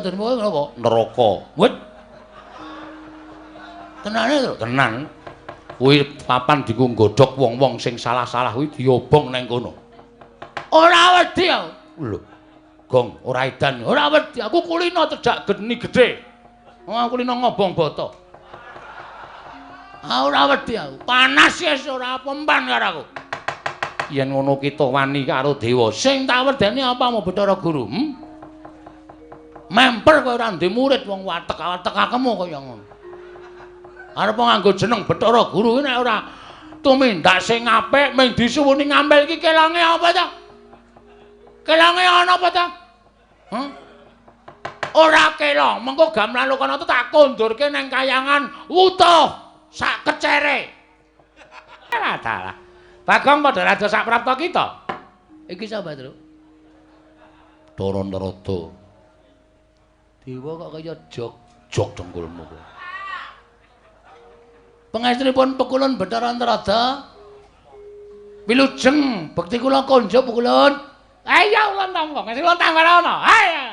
Darma napa? Neraka. Wet. Tenane to? Tenan. Kuwi papan dienggo nggodhog wong-wong sing salah-salah kuwi diobong nang kono. Ora wedi aku. Lho. Gong, ora edan. Ora wedi. Aku kulino cedhak geni gedhe. Wong aku kulino ngobong bata. Ah ora wedi aku. Panas wis ora pempan karo aku. Yen ngono kita wani karo dewa. Sing tak wedeni apa mau Bathara Guru? Memper kowe ora ndek murid wong watek-watekakemu kaya ngono. Arep nganggo jeneng Bathara Guru ki nek ora tumindak sing apik mung disuwuni ngampil iki kelonge apa ta? Kelonge ana apa ta? Hah? Ora kelong, mengko gamelan Lokanata tak kondurke nang kayangan wutuh sak kecere. Alah dalah. Bagong padha raja sak prapta kita. Iki sapa, Truk? Bathara Narada. Dewa kok kaya jog-jog dengkulmu kowe. Pangestunipun pekulun Bathara Narada. Wilujeng bekti kula konjo pekulun. Ayo ulun tampa, ngesi ulun tambah ana. Ayo.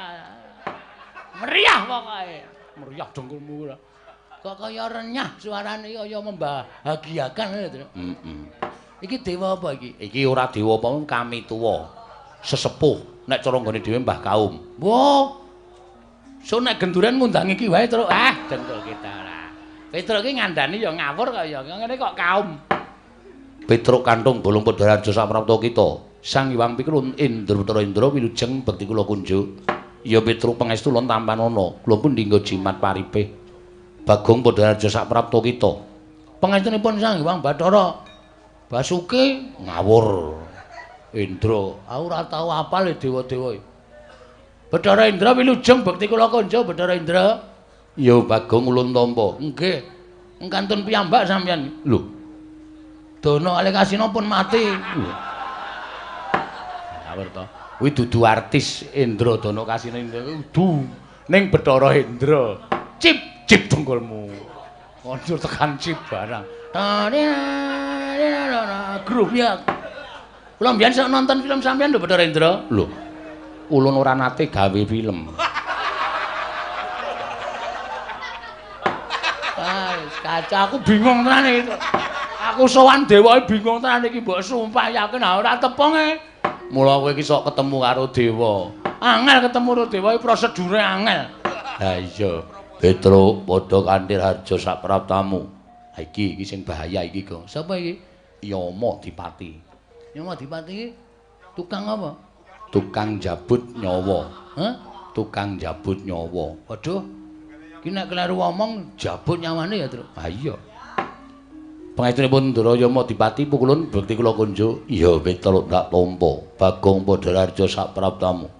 Meriah pokoke. Meriah dengkulmu ora. Kok kaya renyah suarane kaya membahagiakan lho, Truk. Heeh. Iki dewa apa iki? Iki ora dewa apa kami tuwa. Sesepuh nek cara nggone dhewe Mbah Kaum. Wah. So nek genduren ngundang iki wae, Truk. Ah, dengkul kita ora. Petruk iki ngandani ya ngawur kaya ngene kok kaum. Petruk kantung bolong Padha Raja saprapta kita. Sang Hyang Pikulun Indra Bathara Indra wilujeng bekti kula kunjuk. Ya Petruk pangestu ulun tampanana. Kula pun dinggo jimat paripe. Bagong Padha Raja saprapta kita. Pangestunipun Sang Hyang Bathara Basuki ngawur. Indra, aku ora tau apal dewa-dewa. Bathara Indra wilujeng bekti kula kunjuk Bathara Indra. Ya Bagong ulun tampa. Nggih. Kantun piyambak sampeyan. Lho. Dono kalih Kasina pun mati. Lho. Ngawur to. Kuwi dudu artis Indra Dono Kasina Indra kudu ning Bathara Indra. Cip cip dengkulmu. Kondur tekan cip barang. Grup ya. Kula mbiyen sok nonton film sampeyan lho Bathara Indra. Lho. Ulun ora nate gawe film. Ah, kaca aku bingung tenan iki. Aku sowan dewae bingung tenan iki mbok sumpah yakin ora tepung e. Mula kowe iki sok ketemu karo dewa. Angel ketemu karo dewa iki prosedure angel. Ha iya, Petruk padha kanthi harja sak praptamu. Ha iki iki sing bahaya iki, Gong. Sapa iki? Yama Dipati. Yama Dipati iki tukang apa? Tukang jabut nyawa. Hah? Tukang jabut nyawa. Waduh. Iki nek kleru omong jabut nyawane ya, Truk. Ha iya. Pangestunipun Ndara Yama Dipati pukulun bekti kula kunjuk. Iya Petruk tak tampa. Bagong Padha Raja sak praptamu.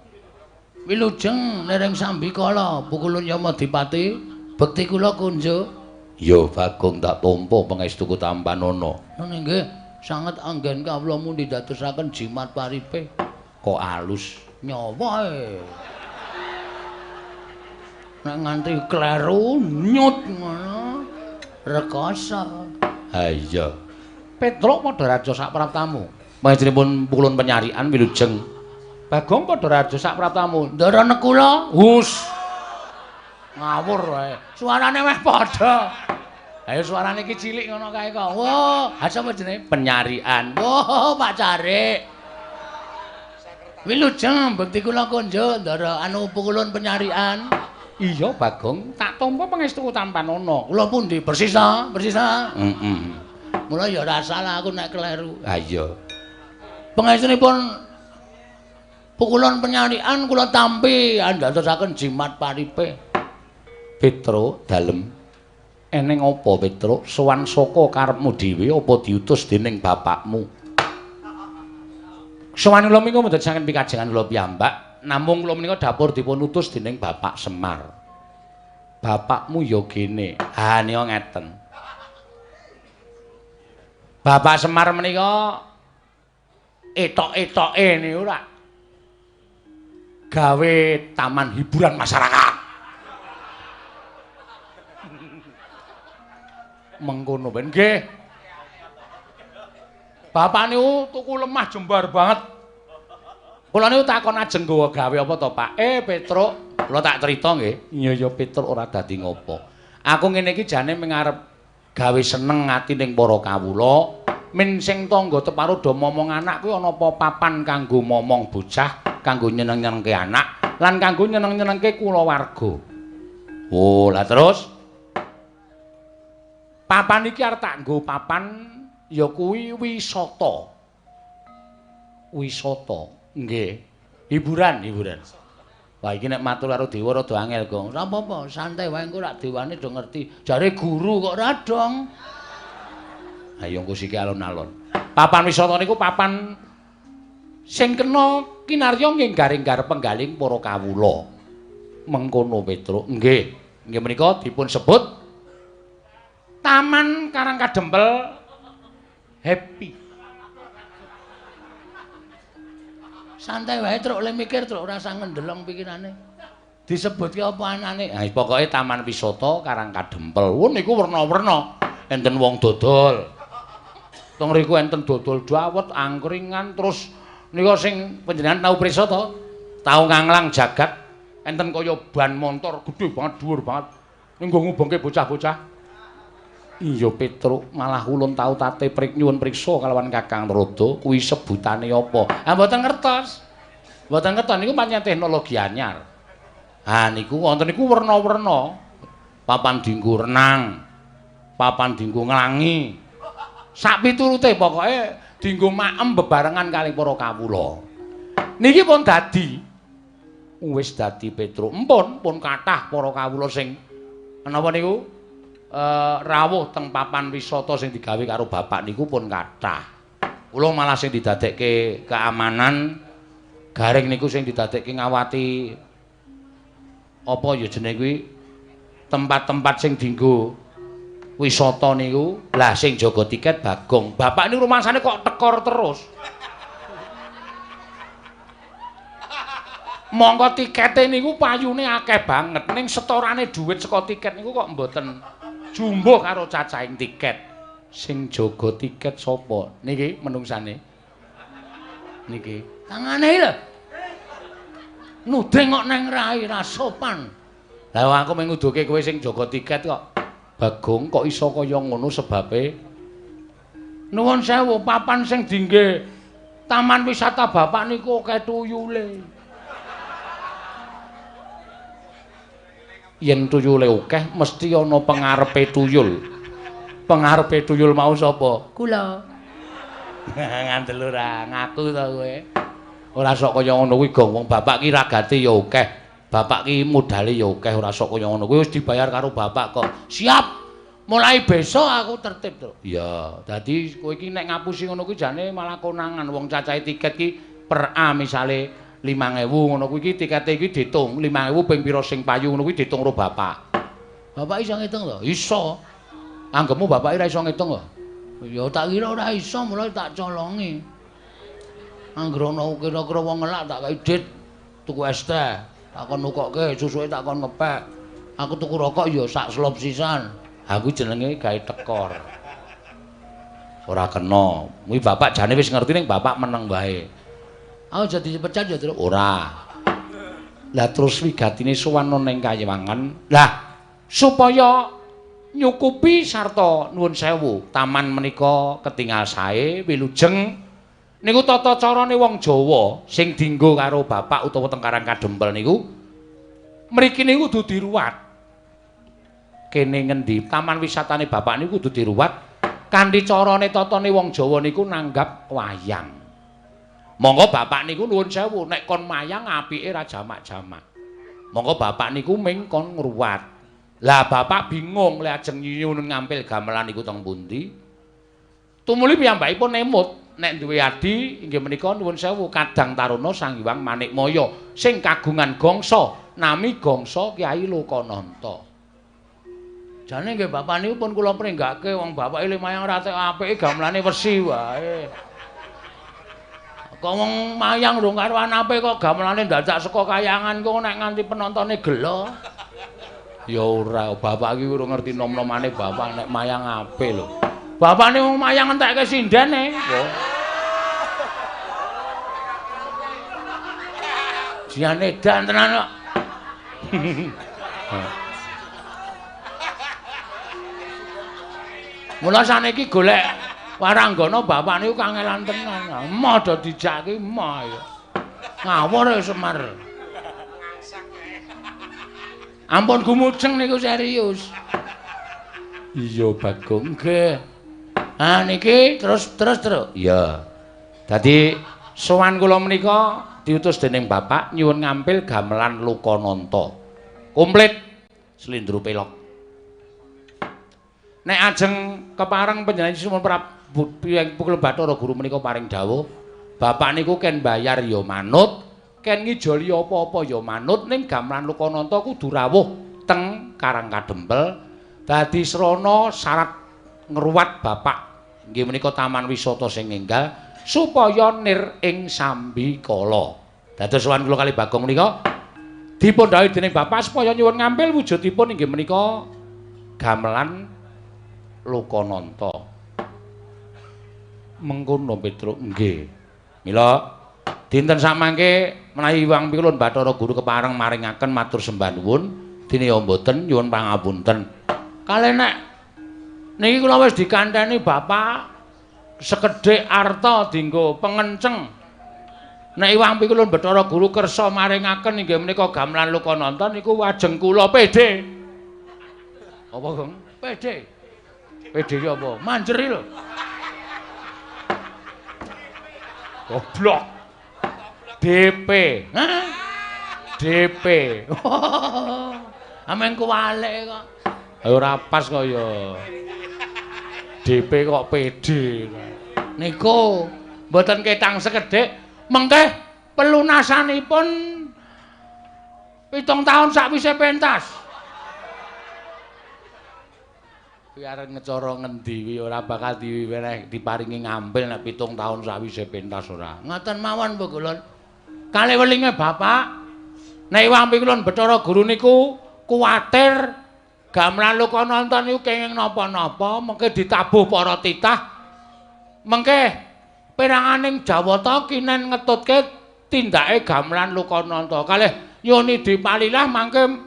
Wilujeng nering sambikala pukulun Yama Dipati bekti kula kunjuk. Iya Bagong tak tampa pangestuku tampanana. Ngono nggih, sanget anggen kawula mundi dadosaken jimat paripe. Kok alus nyawa e. Nek nganti kleru nyut ngono rekoso. Ha iya. Petruk Padha Raja sak praptamu. Pangestunipun pukulun penyarian wilujeng. Bagong Padha Raja sak praptamu. Ndara Nekula. Hus. Ngawur wae. Suarane meh padha. Ayo suarane iki cilik ngono kae kok. Wah, ha sapa jenenge? Penyarian. Wah, Pak Carik. Wilujeng bekti kula konjo ndara anu pukulun penyarian. Iya Bagong, tak tampa pangestuku tampanana. Kula pundi? Persis ta? Persis ta? Heeh. Mula ya ora salah aku nek kleru. Ha iya. Pangestunipun pukulun penyarian kula tampi andadosaken jimat paripe. Petruk dalem. Eneng apa Petruk? Sowan saka karepmu dhewe apa diutus dening bapakmu? Sowan kula menika mboten saking pikajengan kula piyambak, namung kula menika dapur dipun utus dening Bapak Semar. Bapakmu ya gene. Ha nika ngeten. Bapak Semar menika etok-etoke niku ora gawe taman hiburan masyarakat. Mengkono ben nggih. Bapak niku tuku lemah jembar banget. Kula niku takon ajeng nggawa gawe apa to, Pak? Petruk, Kula tak crita nggih. Iya ya Petruk ora dadi ngopo. Aku ngene iki jane mung arep gawe seneng ati ning para kawula. Min sing tangga teparo do momong anak kuwi ana apa papan kanggo momong bocah, kanggo nyeneng-nyenengke anak lan kanggo nyeneng-nyenengke kulawarga. Oh, lah terus papan iki arep tak nggo papan ya kuwi wisata. Wisata. Nggih. Hiburan, hiburan. Wah iki nek matur karo dewa rada angel, Gong. Ora apa-apa, santai wae engko rak dewane do ngerti. Jare guru kok ora dong. Ayo engko siki alon-alon. Papan wisata niku papan sing kena kinarya nginggar-inggar penggaling para kawula. Mengkono Petruk. Nggih. Nggih menika dipun sebut Taman Karang Kadempel Happy. Santai wae Truk, le mikir Truk, ora usah ngendelong pikirane. Disebutke apa anane? Ha pokoke Taman Wisata Karang Kadempel. Wo niku werna-werna. Enten wong dodol. Teng mriku enten dodol dawet, angkringan, terus nika sing panjenengan tau prisa to? Tau nganglang jagat, enten kaya ban montor gedhe banget, dhuwur banget. Nggo ngubengke bocah-bocah. Iya Petruk, malah ulun tau tate prik nyuwun priksa kalawan Kakang Narada, kuwi sebutane apa? Ha mboten ngertos. Mboten ngertos niku pancen teknologi anyar. Ha niku wonten niku werna-werna. Papan dienggo renang, papan dienggo nglangi. Sak piturute pokoke dienggo maem bebarengan kalih para kawula. Niki pun dadi. Wis dadi Petruk. Empun pun kathah para kawula sing menapa niku? Rawuh teng papan wisata sing digawe karo bapak niku pun kathah. Kula malah sing didadekke keamanan garing niku sing didadekke ngawati apa ya jenenge kuwi tempat-tempat sing dienggo wisata niku. Lah sing jaga tiket Bagong. Bapak niku rumangsane kok tekor terus. Mongko tikete niku payune akeh banget ning setorane dhuwit saka tiket niku kok mboten jumbuh karo cacahing tiket. Sing jaga tiket sapa? Niki menungsane. Niki. Tangane lho. Nuding kok neng rai ra sopan. Lah aku mung nguduke kowe sing jaga tiket kok. Bagong kok iso kaya ngono sebabe? Nuwun sewu, papan sing dingge taman wisata bapak niku akeh tuyule. Yen tuyule akeh mesti ana pengarepe tuyul. Pengarepe tuyul mau sapa? Kula. Ngandel ora ngaku to kowe. Ora sok kaya ngono kuwi, Gong. Wong bapak ki ragate ya akeh. Bapak ki modale ya akeh, ora sok kaya ngono kuwi wis dibayar karo bapak kok. Siap. Mulai besok aku tertib, Truk. Iya, dadi kowe iki nek ngapusi ngono kuwi jane malah konangan. Wong cacahe tiket ki per A misale 5.000 ngono kuwi iki tikete iki diitung 5.000 ping pira sing payu ngono kuwi diitung karo bapak. Bapak iso ngitung to? Iso. Anggepmu bapak ora iso ngitung kok? Ya tak kira ora iso, mulai tak colongi. Angger ana kira-kira wong ngelak tak kei dit tuku es teh, tak kon nukokke, susuke tak kon ngepek. Aku tuku rokok ya sak slop sisan. Aku jenenge gawe tekor. Ora kena. Kuwi bapak jane wis ngerti ning bapak meneng wae. Aku jadi dipecat ya, Truk? Ora. Lah terus wigatine sowan ning Kayewangan. Lah supaya nyukupi sarta nuwun sewu, taman menika ketingal sae wilujeng niku tata carane wong Jawa sing dienggo karo bapak utawa teng Karang Kadempel niku mriki niku kudu diruwat. Kene ngendi taman wisatane bapak niku kudu diruwat kanthi carane tatane wong Jawa niku nanggap wayang. Monggo bapak niku nuwun sewu nek kon mayang apike ra jamak-jamak. Monggo bapak niku ming kon ngruwat. Lah bapak bingung lek ajeng nyuwun ngampil gamelan niku teng pundi. Tumuli piyambakipun emut nek duwe adi inggih menika nuwun sewu Kadang Taruna Sang Hyang Manikmaya sing kagungan gangsa nami gangsa Kyai Lokananta. Jane nggih bapak niku pun kula pringgake wong bapake le mayang ora tek apike gamelane wesi wae. Kok wong mayang rung karuan apik kok gamelane dadak saka kayangan kok nek nganti penontone gelo. Ya ora, bapak iki urung ngerti nom-nomane bapak nek mayang apik lho. Bapakne wong mayang entekke sindene. Jian edan tenan kok. Mula saniki golek waranggana bapak niku kangelan tenan. Emoh do dijak ki emoh ya. Ngawur ya Semar. Ampun gumujeng niku serius. Iya Bagong nggih. Ah niki terus. Iya. Dadi sowan kula menika diutus dening bapak nyuwun ngampil gamelan Lokananta. Komplit slendro pelok. Nek ajeng kepareng panjenengan Sunan Prabu Pukul Bathara Guru menika paring dawuh, bapak niku ken bayar ya manut, ken ngijoli apa-apa ya manut, ning gamelan Lokananta kudu rawuh teng Karang Kadempel dadi srana syarat ngruwat bapak inggih menika taman wisata sing enggal supaya nir ing sambikala. Dados sowan kula kali Bagong menika dipun dhawuhi dening bapak supaya nyuwun ngampil wujudipun inggih menika gamelan Lokananta. Mengkono Petruk nggih. Mila dinten samangke menawi Hyang Pikulun Bathara Guru kepareng maringaken matur sembah nuwun, dene ya mboten nyuwun pangapunten. Kalih nek niki kula wis dikanteni bapak sekedhik arta dienggo pengenceng. Nek Hyang Pikulun Bathara Guru kersa maringaken inggih menika gamelan Lokananta niku wajeng kula PD. Apa, Gong? PD. PD ki apa? Manjeri lho. Goblok. DP. Hah? DP. Amen kuwalik kok. Ora pas kok ya. DP kok PD. Niku mboten ketang sekedhik, mengke pelunasanipun 7 taun sakwise pentas. Kuwi arep ngecara ngendi kuwi ora bakal diweneh diparingi ngambil nek 7 taun sawise pentas ora. Ngoten mawon Pukulun. Kalih welinge bapak nek Hyang Pikulun Bathara Guru niku kuwatir gamelan Lokananta niku kenging napa-napa mengke ditabuh para titah mengke peranganing Jawata kinen ngetutke tindake gamelan Lokananta. Kalih nyuwun dipalilah mangke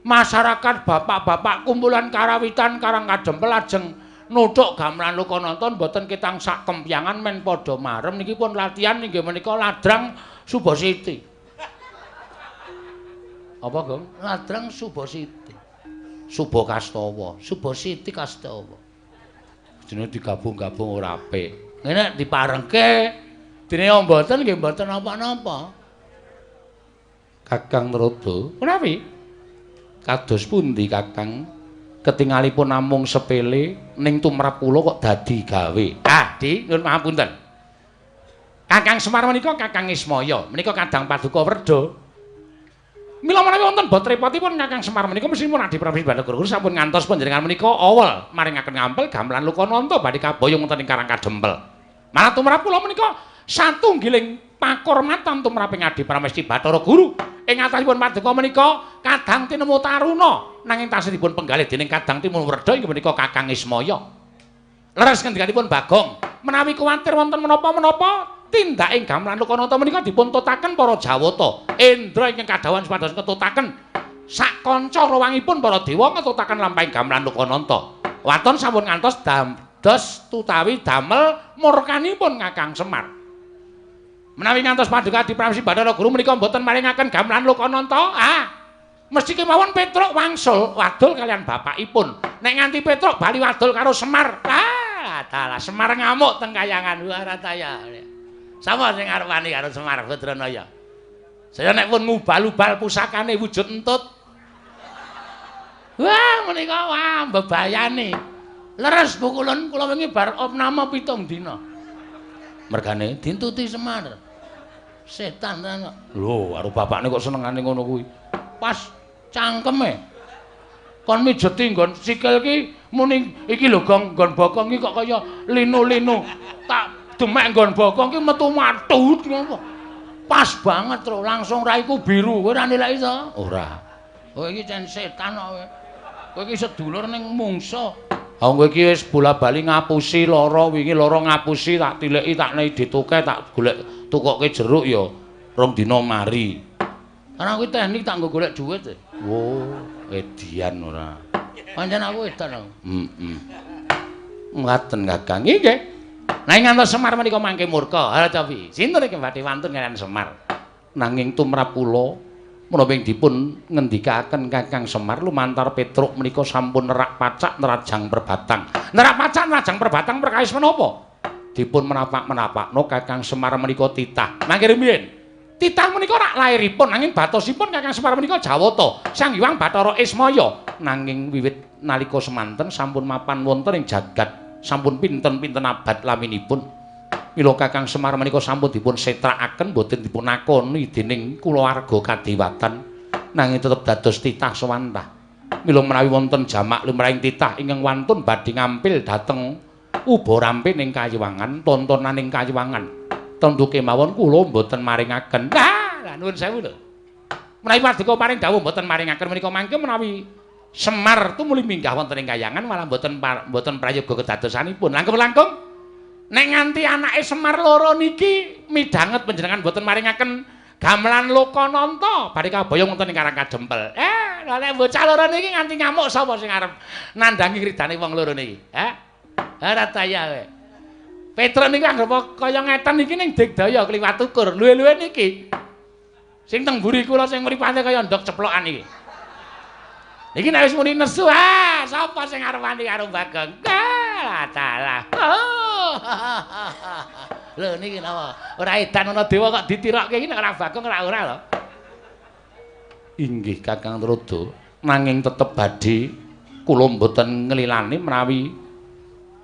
masyarakat bapak-bapak kumpulan karawitan Karang Kadempel ajeng nuthuk gamelan Lokananta mboten ketang sak kempyangan men padha marem niki pun latihan inggih menika ladrang Subasiti. Apa, Gong? Ladrang Subasiti. Subakastawa, Subasiti Kastawa. Jenenge digabung-gabung ora apik. Ngene diparengke dene mboten nggih mboten napa-napa. Kakang Narada, menawi kados pundi Kakang ketingalipun namung sepele ning tumrap kula kok dadi gawe. Ah, Di, nyuwun pangapunten. Kakang Semar menika Kakang Ismaya, menika kadang paduka werda. Mila menawi wonten bot repotipun Kakang Semar menika mesthipun Adi Prabu Bathara Guru sampun ngantos panjenengan menika awel maringaken ngampil gamelan Lokananta badhe kaboyong wonten ing Karang Kadempel. Malah tumrap kula menika satunggiling pakurmatan tumraping Adi Pramesti Bathara Guru. Ing atasipun paduka menika kadang tinemu taruna nanging tasih dipun penggalih dening kadang timun werda inggih menika Kakang Ismaya. Leres ngendikanipun Bagong, menawi kuwatir wonten menapa-menapa tindaking gamelan Lokananta menika dipun tutaken para Jawata. Indra ingkang kadhawuhan supados ngetutaken sak kanca rawangipun para dewa ngetutaken lampahing gamelan Lokananta. Waton sampun ngantos dados tutawi damel murkanipun Kakang Semar. Menawi ngantos paduka Adi Pramesti Bathara Guru menika mboten maringaken gamelan Lokananta, ah mesti kemawon Petruk wangsul wadul kalian bapakipun. Nek nganti Petruk bali wadul karo Semar, ah dalah Semar ngamuk teng kayangan Warataya. Sapa sing arep wani karo Semar Badranaya? Saya nek pun ngubal-ubal pusakane wujud entut. Wah menika wah mbebayani. Leres Pukulun kula wingi bar opname 7 dina. Mergane dintuti Semar. Setan tenan kok. Lho, karo bapakne kok senengane ngono kuwi. Pas cangkeme. Kon mijeti nggon sikil ki muni iki lho Gong, nggon bokong iki kok kaya linu-linu. Tak demek nggon bokong ki metu matut ngono. Pas banget lho, langsung raiku biru. Kowe ora nilai to? Ora. Kowe iki cen setan kok kowe. Kowe iki sedulur ning mungsa. Wong kowe iki wis bola-bali ngapusi lara, wingi lara ngapusi tak tileki tak nei dituke tak golek tukoke jeruk ya rong dina mari. Karena kuwi teknik tak nggo golek dhuwit. Wo, edian ora. Pancen aku edan aku. Heeh. Ngaten Kakang. Nggih. Nanging ngantos Semar menika mangke murka. Ha cobi. Sinten iki badhe wantun kaliyan Semar? Nanging tumrap kula menapa ing dipun ngendikaaken Kakang Semar lumantar Petruk menika sampun nerak pacak nerajang perbatang. Nerak pacak nerajang perbatang perkawis menapa? Dipun menapak-menapakno Kakang Semar menika titah. Mangke rumiyin. Titah menika rak lairipun nanging batosipun Kakang Semar menika Jawata, Sang Hyang Bathara Ismaya. Nanging wiwit nalika semanten sampun mapan wonten ing jagat, sampun pinten-pinten abad laminipun. Mila Kakang Semar menika sampun dipun setrakaken boten dipun akoni dening kulawarga kadewatan, nanging tetep dados titah sewantah. Mila menawi wonten jamak lumrahing titah ingkang wantun badhe ngampil dhateng uba rampe ning kayiwangan, tontonaning kayiwangan. Tentu kemawon kula mboten maringaken. Lah, nuwun sewu lho. Menawi paduka paring dawuh mboten maringaken menika mangke menawi Semar tumuli minggah wonten ing kayangan malah mboten mboten prayoga kedadosanipun. Langkung-langkung nek nganti anake Semar loro niki midhanget panjenengan mboten maringaken gamelan Lokananta badhe kaboyong wonten ing Karang Kadempel. Lha nek bocah loro niki nganti ngamuk sapa sing arep nandhangi kridane wong loro niki? Hah? Ora daya kowe. Petruk niku anggere kaya ngeten iki ning digdaya kliwat ukur. Luwe-luwe niki. Sing teng mburi kula sing mripate kaya ndok ceplokan iki. Iki nek wis muni nesu, ah, sapa sing arep wani karo Bagong? Ah, dalah. Oh. Lho niki napa? Ora edan ana dewa kok ditirokke iki nek ora Bagong ora ora lho. Inggih Kakang Trada, nanging tetep badhe kula mboten nglilani menawi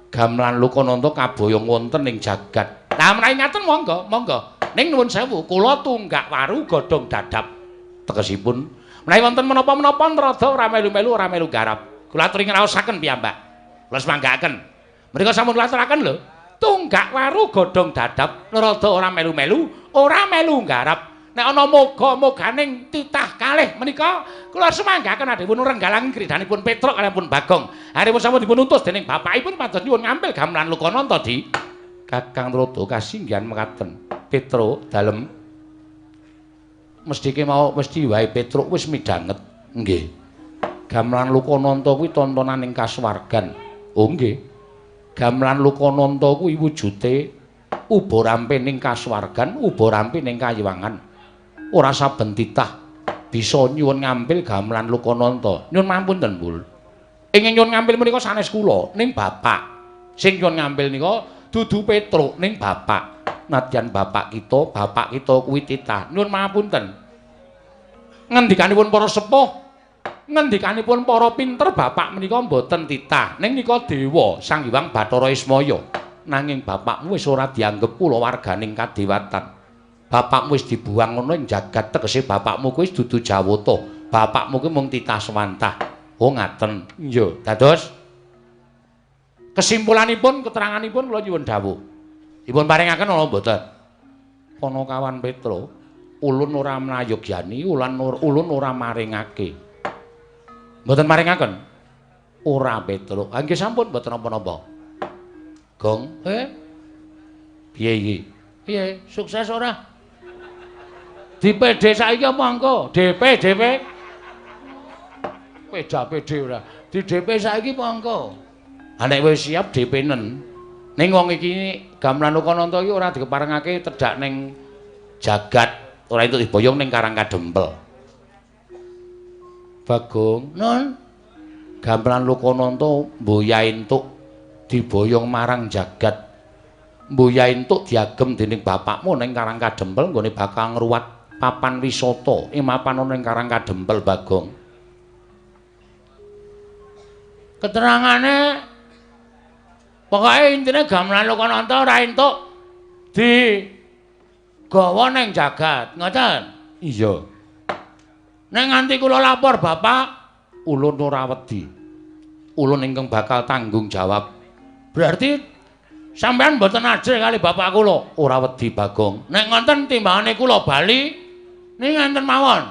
gamelan Lokananta kaboyong wonten ing jagat. Lah menawi ngaten monggo, monggo. Ning nuwun sewu, kula tunggak waru godhong dadap. Tegesipun menawi wonten menapa-menapa Trada ora melu-melu ora melu garap. Kula aturi ngraosaken piyambak. Kula semanggaaken. Mriku sampun kula aturaken lho. Tunggak waru godhong dadap, Trada ora melu-melu, ora melu garap. Nek ana moga-moganing titah kalih menika kula semanggaken adhipun renggalang kridanipun Petruk kaliyan Bagong. Aripun sampun dipun utus dening bapakipun pados nyuwun ngampil gamelan Lokananta di Kakang Trada kasinggihan mekaten. Petruk dalem mesti mau mesti wae Petruk wis midhanget. Nggih. Gamelan Lokananta kuwi tontonan ing kasuwargan. Oh nggih. Gamelan Lokananta kuwi wujude uba rampe ning kasuwargan, uba rampe ning kayiwangan. Ora saben titah bisa nyuwun ngampil gamelan Lokananta. Nyuwun mampunten, Bul. Ingkang nyuwun ngampil menika sanes kula, ning bapak. Sing nyuwun ngampil nika dudu Petruk, ning bapak. Nadyan bapak kita kuwi titah. Nyuwun mapunten. Ngendikanipun para sepuh, ngendikanipun para pinter bapak menika mboten titah. Ning nika dewa Sang Hyang Bathara Ismaya. Nanging bapakmu wis ora dianggep kulawarganing kadewatan. Bapakmu wis dibuang ngono ing jagat, tegese bapakmu kuwi dudu Jawata. Bapakmu kuwi mung titah sewantah. Oh ngaten. Iya, dados kesimpulanipun, keteranganipun kula nyuwun dawuh. Dipun paringaken ana mboten? Panakawan Petruk, ulun ora mrayogyani, ulun ora maringake. Mboten maringaken? Ora Petruk. Ha nggih sampun mboten napa-napa. Gong, piye iki? Piye? Sukses ora? Di PD saiki apa engko? DP, DP. Peda PD ora. Di DP saiki apa engko? Ha nek wis siap DP-nen. Ning wong iki gamelan Lokananta iki ora dikeparengake tedhak ning jagat, ora entuk diboyong ning Karang Kadempel. Bagong, nun. Gamelan Lokananta mboya entuk diboyong marang jagat. Mboya entuk diagem dening bapakmu ning Karang Kadempel nggone bakal ngruwat papan wisata ing mapan ana ing Karang Kadempel, Bagong. Keterangane pokoke intine gamelan Lokananta ora entuk di gawa ning jagat, ngoten? Iya. Nek nganti kula lapor bapak, ulun ora wedi. Ulun ingkang bakal tanggung jawab. Berarti sampean mboten ajrih kali bapak kula? Ora wedi, Bagong. Nek ngoten timbangane kula bali niki ngenten mawon.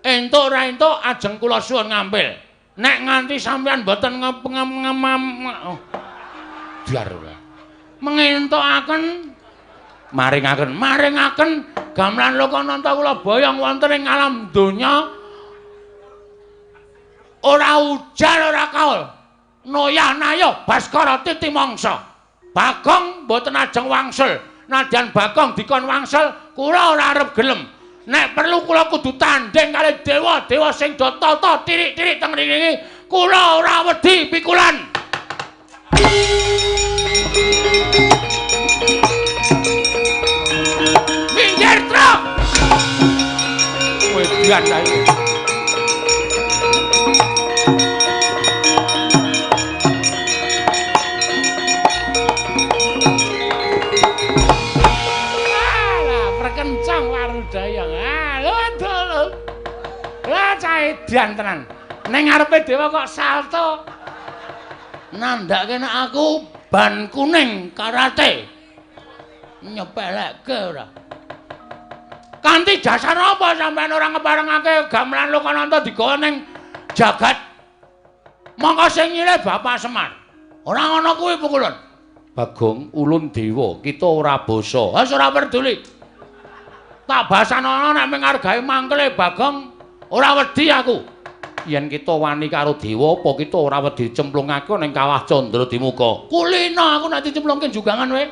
Entuk ora entuk ajeng kula suwun ngampil. Nek nganti sampean mboten ngem biar ora. Mengentukaken maringaken maringaken gamelan Lokananta kula boyong wonten ing alam donya. Ora ujar ora kaul. Noyah nayo Baskara titi mangsa. Bagong mboten ajeng wangsul. Nadyan Bagong dikon wangsul, kula ora arep gelem. Nek perlu kula kudu tandhing kali dewa-dewa sing do tata tirik-tirik teng mriki. Kula ora wedi pikulan. Minggir, Truk. Wedan ae. Alah, perkencang warudaya. Ah, lho. Lah cah edan tenan. Ning ngarepe dewa kok salto. Nandhake nek aku ban kuning karate. Nyepelekke ora. Kanthi dasar apa sampean ora ngeparengake gamelan Lokananta digawa ning jagat? Mongko sing nyilih Bapak Semar. Ora ngono kuwi pukulun. Bagong ulun dewa, kita ora basa. Wis ora peduli. Tak basanono nek mung mangkele Bagong ora wedi aku. Yen kita wani karo dewa, apa kita ora wedi cemplungake ning Kawah Candra Dimuka? Kulino aku nek dicemplungke jugangan kowe.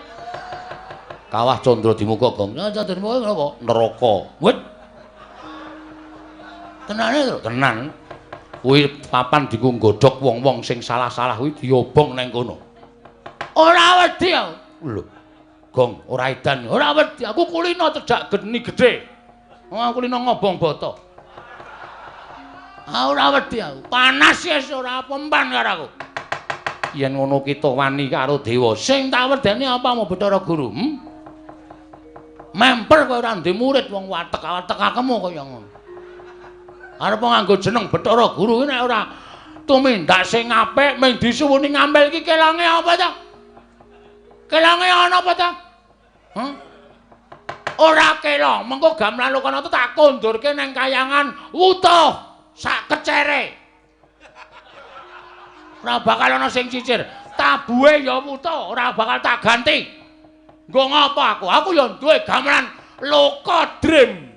Kawah Candra Dimuka, Gong. Candra Dimuka napa? Neraka. Wit. Tenane to? Tenan. Kuwi papan dienggo nggodhog wong-wong sing salah-salah kuwi diobong nang kono. Ora wedi aku. Lho. Gong, ora edan. Ora wedi. Aku kulino cedhak geni gedhe. Wong kulino ngobong bata. Ah, ora wedi aku. Panas wis ora pempan karo aku. Yen ngono kita wani karo dewa. Sing tak wedeni apa mau Bathara Guru? Memper kowe ora ndek murid wong watek-watekakemu kaya ngono. Arep nganggo jeneng Bathara Guru kuwi nek ora tumindak sing apik mung disuwuni ngambil iki kelonge apa ta? Kelonge ana apa ta? Ora kelong, mengko gamelan Lokananta tak kondurke nang kayangan wutuh sak kecere. Ora bakal ana sing cicir. Tabuhe ya wutuh, ora bakal tak ganti. Nggo ngapa aku? Aku ya duwe gamelan Loka Dream.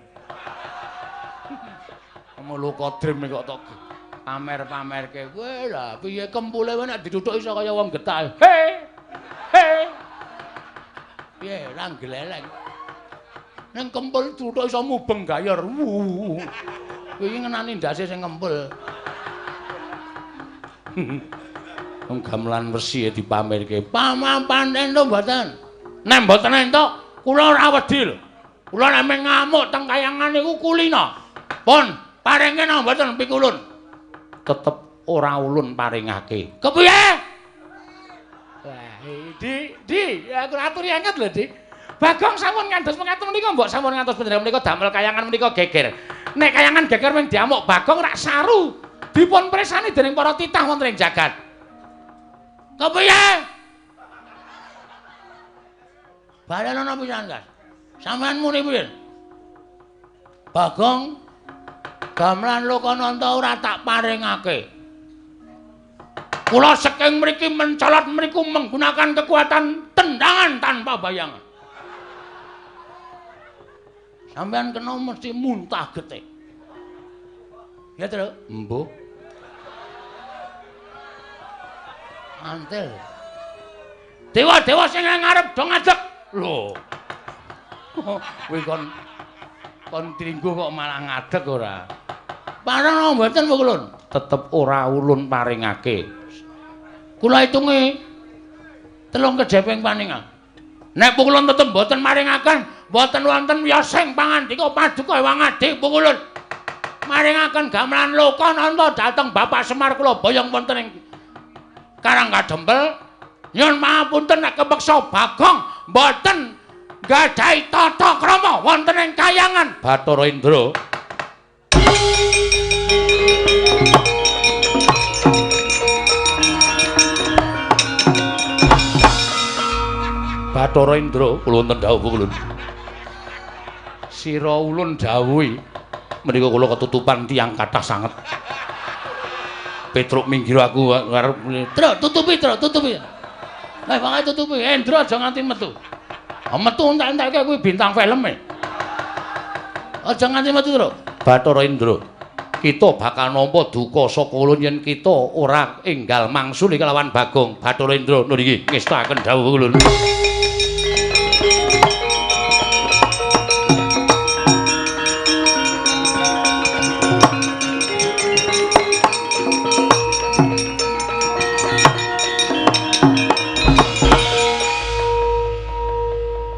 Ngono Loka Dream kok tok pamer-pamerke. Kowe lah piye kempule kowe nek dituthuk iso kaya wong getah. He. He. Piye ra gleleng. Ning kempul tuthuk iso mubeng gayor. Kowe iki ngenani ndase sing kempul. Wong gamelan wesi dipamerke. Pamapan entuk mboten? Nek mboten entuk, kula ora wedi lho. Kula nek ngamuk teng kayangan niku kulina. Pun, paringke napa mboten pikulun? Tetep ora ulun paringake. Kepiye? Wah, Di, aku aturi anget lho, Di. Bagong sampun ngantos mekaten menika mbok sampun ngantos panjenengan menika damel kayangan menika geger. Nek kayangan geger mung diamuk Bagong rak saru. Dipun presani dening para titah wonten ing jagat. Kepiye? Balenono pisan, Gas. Sampeyan muni piye? Bagong gamelan Lokananta ora tak paringake. Kula saking mriki mencolot mriku menggunakan kekuatan tendangan tanpa bayangan. Sampeyan kena mesti muntah getih. Ya, Truk? Embuh. Antil. Dewa-dewa sing ngarep do ngadeg. Lho. Kuwi kon tringgo kok malah ngadeg ora. Pareng mboten ulun? Tetep ora ulun paringake. Kula hitungi 3 kedheping paningal. Nek pukulun tetep mboten maringaken, mboten wonten wiyosing pangandika paduka Ewang Adi pukulun. Maringaken gamelan Lokananta dhateng Bapak Semar kula boyong wonten ing Karang Kadempel. Nyuwun pangapunten nek kepeksa Bagong mboten nggadahi tata krama wonten ing kayangan Bathara Indra. Bathara Indra kula wonten dawuh pukulun. Sira ulun dawuhi menika kula ketutupan tiyang kathah sanget. Petruk minggir aku arep Truk tutupi, Truk tutupi. Lah pokoke tutupi. Endra aja nganti metu. Metu entek-entekke kuwi bintang filme. Aja nganti metu, Truk. Bathara Indra. Kita bakal nampa duka saka ulun yen kita ora enggal mangsuli kelawan Bagong Bathara Indra. Nun iki ngestakaken dawuh ulun.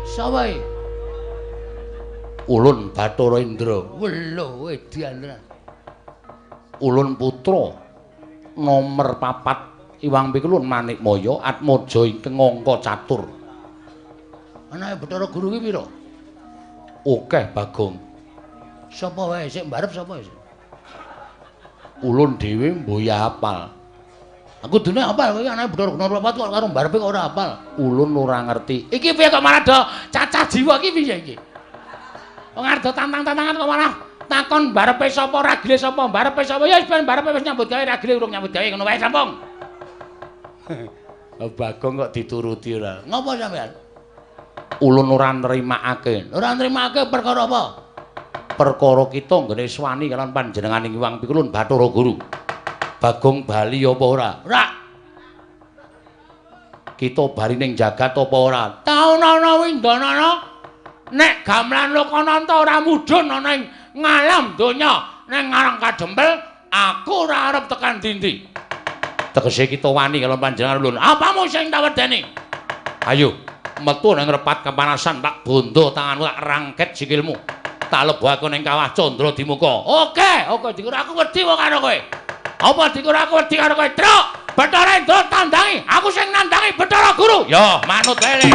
Sawai ulun Bathara Indra. Welo edan tenan. Ulun putra nomer 4 Iwang Pikulun Manikmaya Atmaja ingkang angka catur. Anake Bathara Guru ki pira? Akeh Bagong. Sapa wae sik mbarep sapa sik? Ulun dhewe mboya apal. Aku dene apal kowe anake Bathara Guru 4 kok karo mbarepe kok ora apal. Ulun ora ngerti. Iki piye kok malah do cacah jiwa iki piye iki? Wong arep tantang-tantangan kok malah takon barepe sapa ragile sapa barepe sapa ya wis ben barepe wis nyambut gawe ragile urung nyambut gawe ngono wae sampung. Bagong kok dituruti ora. Ngopo sampean? Ulun ora nrimakake. Ora nrimakake perkara apa? Perkara kita nggene swani kalian panjenengan Hyang Pikulun Bathara Guru. Bagong bali apa ora? Ora. Kita bali ning jagat apa ora? Taunana windanana nek gamelan Lokananta ora mudhun ana ing ngalam donya ning ngarang kadempel aku ora arep tekan dindi. Tegese kita wani karo panjenengan ulun. Apamu sing tak wedeni? Ayo metu nang repat kepanasan tak bondo tanganmu tak rangket sikilmu. Tak lebokake ning kawah Candra Dimuka. Oke, oke dikira aku wedi wong karo kowe. Apa dikira aku wedi karo kowe? Truk, Bathara Indra tandangi, aku sing nandangi Bathara Guru. Yo, manut wae le.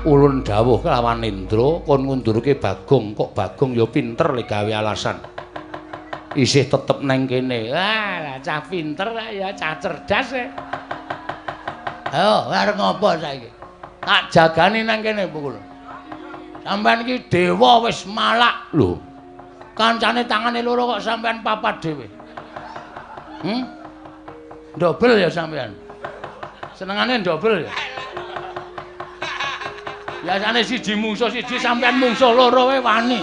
Ulun dawuh kelawan Indra kon ngundurke Bagong, kok Bagong ya pinter le gawe alasan. Isih tetep neng kene. Wah, cah pinter ya, cah cerdas e. Ayo, arep ngopo saiki? Tak jagani nang kene pukul. Sampeyan iki dewa wis malak lho. Kancane tangane loro kok sampeyan papat dhewe. Dobel ya sampeyan. Senengane dobel ya. Biasane siji mungsuh siji sampean mungsuh loro wae wani.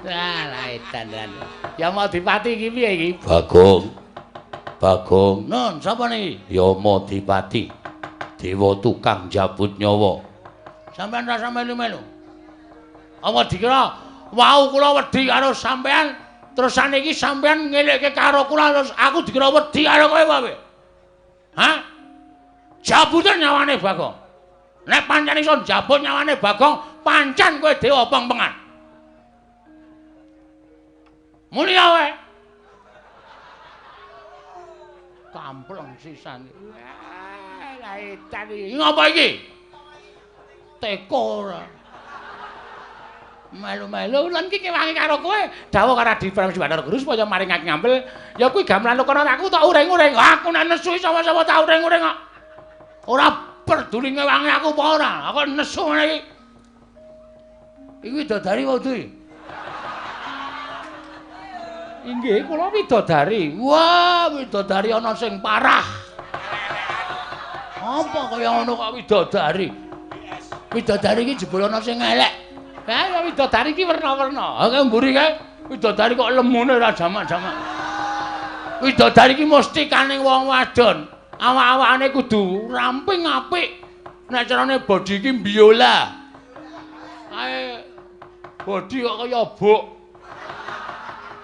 Lah, lah edan tenan. Ya mau dipati iki piye iki? Bagong. Bagong. Nun, sapa niki? Yama Dipati. Dewa tukang jabut nyawa. Sampean rasa melu-melu. Apa dikira wau kula wedi karo sampean, terus saniki sampean ngelekke karo kula terus aku dikira wedi karo kowe apa? Hah? Jabuten nyawane Bagong. Nek pancen iso njabut nyawane Bagong, pancen kowe dewa pengpengan. Mulia wae. Kampleng sisan. Wah, lah edan iki. Ngopo iki? Teko ora. Melu-melu lan iki kewangi karo kowe. Dawuh karo Adi Pramesti Bathara Guru supaya maringake ngampil. Ya kuwi gamelan Lokananta aku tak uring-uring. Aku nek nesu sapa-sapa tak uring-uring kok. Ora peduli ngewangi aku apa ora? Aku nesu ngene iki. Iki widodari wae iki. Inggih, kula widodari. Wah, widodari ana sing parah. Apa kaya ngono kok widodari? Widodari iki jebul ana sing elek. Ha, widodari iki werna-werna. Ha, kae mburi kae widodari kok lemune ora jamak-jamak. Widodari iki mesti kaning wong wadon. Awak-awakane kudu ramping apik. Nek carane body iki biola. Kae body kok kaya buk.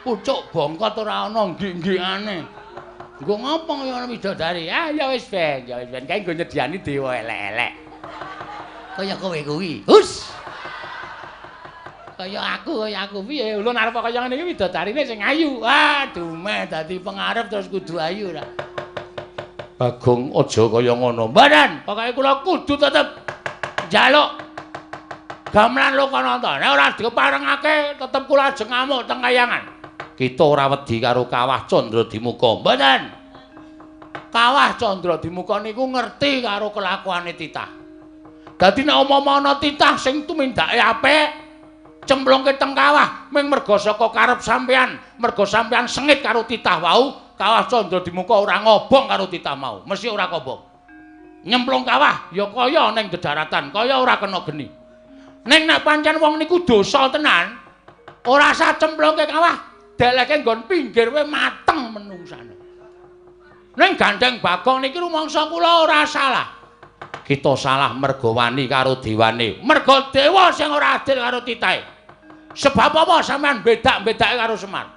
Pucuk bongkot ora ana nggik-nggikane. Nggo ngopo kaya ana widodari? Ah ya wis ben, ya wis ben kae nggo nyediani dewa elek-elek. Kaya kowe kuwi. Hus. Kaya aku piye? Ulun arep kaya ngene iki widodarine sing ayu. Ah, dumeh dadi pengarep terus kudu ayu ra. Bagong aja kaya ngono. Mboten, pokoke kula kudu tetep njaluk gamelan Lokananta. Nek ora diparengake tetep kula ajeng ngamuk teng kayangan. Kita ora wedi karo Kawah Candra Dimuka. Mboten. Kawah Candra Dimuka niku ngerti karo kelakuane titah. Dadi nek umpama ana titah sing tumindake apik, Cemplungke teng kawah ming merga saka karep sampean, merga sampean sengit karo titah wau, kawah Candradimuka ora ngobong karo titah mau, mesti ora kobong. Nyemplung kawah ya kaya ning dedaratan, kaya ora kena geni. Ning nek pancen wong niku dosa tenan, ora sah cemplungke kawah, deleke nggon pinggir wae mateng menungsane. Ning gandeng Bagong niki rumangsa kula ora salah. Kita salah merga wani karo dewane. Merga dewa sing ora adil karo titahe. Sebab apa sampean bedak-bedake karo Semar?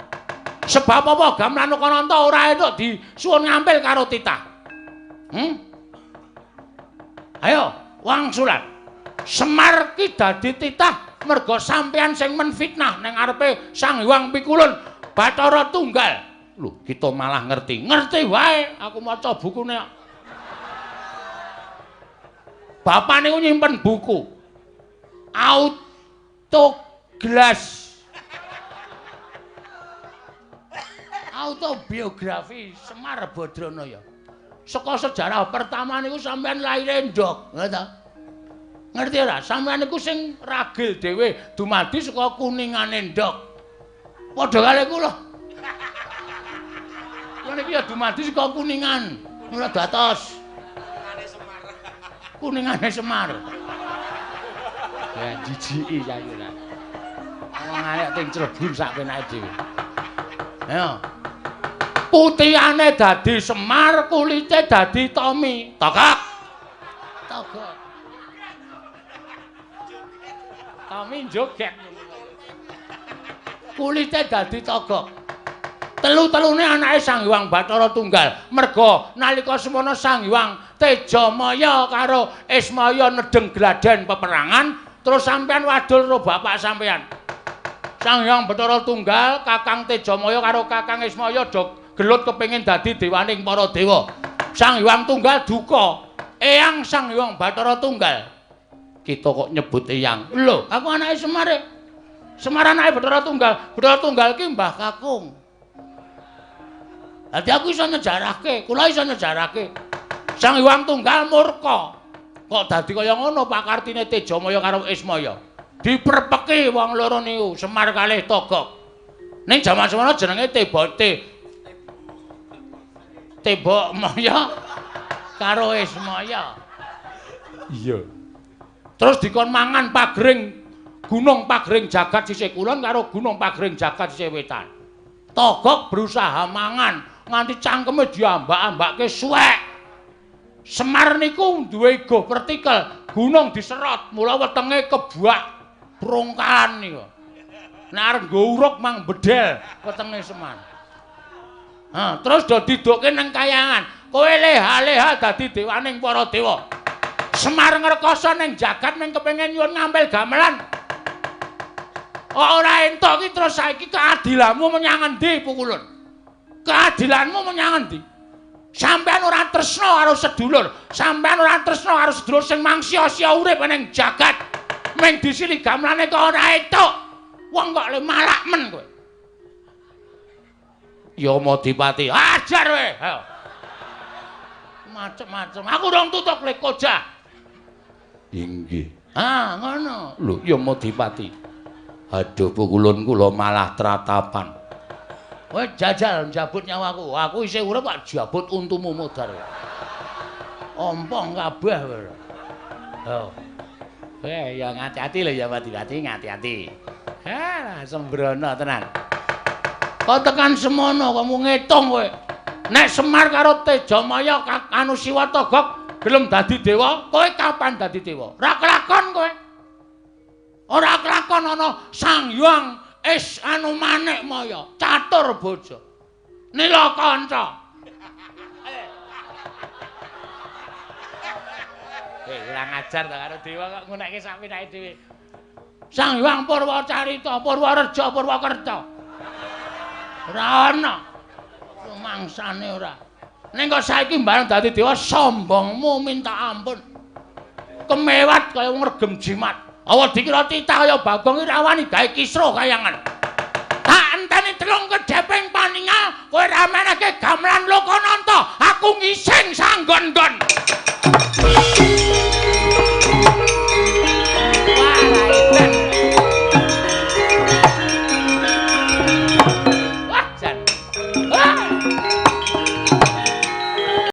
Sebab apa gamelan Lokananta ora entuk disuwun ngampil karo titah? Ayo, wangsulan. Semar ki dadi titah merga sampean sing menfitnah ning ngarepe Sang Hyang Pikulun Bathara Tunggal. Lho, kita malah ngerti. Ngerti wae, aku maca bukune. Bapak niku nyimpen buku. Autoglas. Autobiografi Semar Badranaya. Saka sejarah pertama niku sampean lahire ndok, ngono ta? Ngerti ora? Sampean niku sing ragil dhewe dumadi saka kuningane ndok. Padha karo kula. Kula niki ya dumadi saka kuningan, ora datos. Kuningane Semar. Ya jijiki saiki ora. Wong arek ting clebur sak penake dhewe. Ayo. Putihane dadi Semar, kulite dadi Tommy. Togok. Togok. Tommy joget. Kulite dadi togok. Telu-telune anake Sang Hyang Bathara Tunggal. Merga nalika semono Sang Hyang Tejamaya karo Ismaya nedeng gladen peperangan, terus sampean wadul karo bapak sampean. Sang Hyang Bathara Tunggal, Kakang Tejamaya karo Kakang Ismaya do gelut kepengin dadi dewaning para dewa. Sang Hyang Tunggal duka, eyang Sang Hyang Bathara Tunggal. Kita kok nyebut eyang. Lho, aku anake Semar. Semar anake Bathara Tunggal. Bathara Tunggal ki Mbah Kakung. Dadi aku iso nyejarahke, kula iso nyejarahke. Sang Hyang Tunggal murka. Kok dadi kaya ngono pakartine Tejamaya karo Ismaya. Diprepeki wong loro niku, Semar kalih Togok. Ning jaman semono jenenge Tebok Maya karo Ismaya. Iya. Terus dikon mangan pagering Gunung Pagering Jagat sisih kulon karo Gunung Pagering Jagat sisih wetan. Togok berusaha mangan nganti cangkeme diambak-ambake suwek. Semar niku duwe igo vertikal, gunung diserot, mula wetenge kebak brongkalan niku. Nek arep nggo uruk mang bedel wetenge Semar. Ha, terus do didukke nang kayangan. Kowe leha-leha dadi dewaning para dewa. Semar ngrekoso ning jagat ning kepengin nyuwun ngampil gamelan. Ora entuk ki terus saiki keadilanmu menyang endi Pukulun? Keadilanmu menyang endi? Sampeyan ora tresna karo sedulur, sampeyan ora tresna karo sedulur sing mangsia-sia urip ning jagat. Ming disili gamelane kok ora entuk. Wong kok le malak men kowe. Yamadipati, ajar kowe. Ayo. Macem-macem. Aku rong tutuk le kojah. Inggih. Ah, ngono. Lho, Yamadipati. Aduh Pukulun kula malah tratapan. Kowe jajal njabut nyawaku. Aku isih urip kok jabut untumu modar. Ompong kabeh kowe. Oh. Ya ngati-ati lho Yamadipati, ngati-ati. Ha, sembrono tenan. Kok tekan semono kamu ngitung kowe. Nek Semar karo Tejamaya anu Siwa Togok gelem dadi dewa, kowe kapan dadi dewa? Ora kelakon kowe. Ora kelakon ana Sang Hyang Is anu Manik Maya, catur bojo. Nila kanca. Kurang ajar ta karo dewa kok ngunekke sak penake dhewe. Sang Hyang Purwacarita, Purwareja, Purwakerta. Ora ana. Rumangsane ora. Ning kok saiki bareng dadi dewa sombongmu minta ampun. Kemewat kaya wong regem jimat. Awa dikira titah kaya Bagong iki ra wani gawe kisruh kayangan. Tak enteni telung kedheping paningal kowe ramenake gamelan Lokananta, aku ngising sanggon-nggon.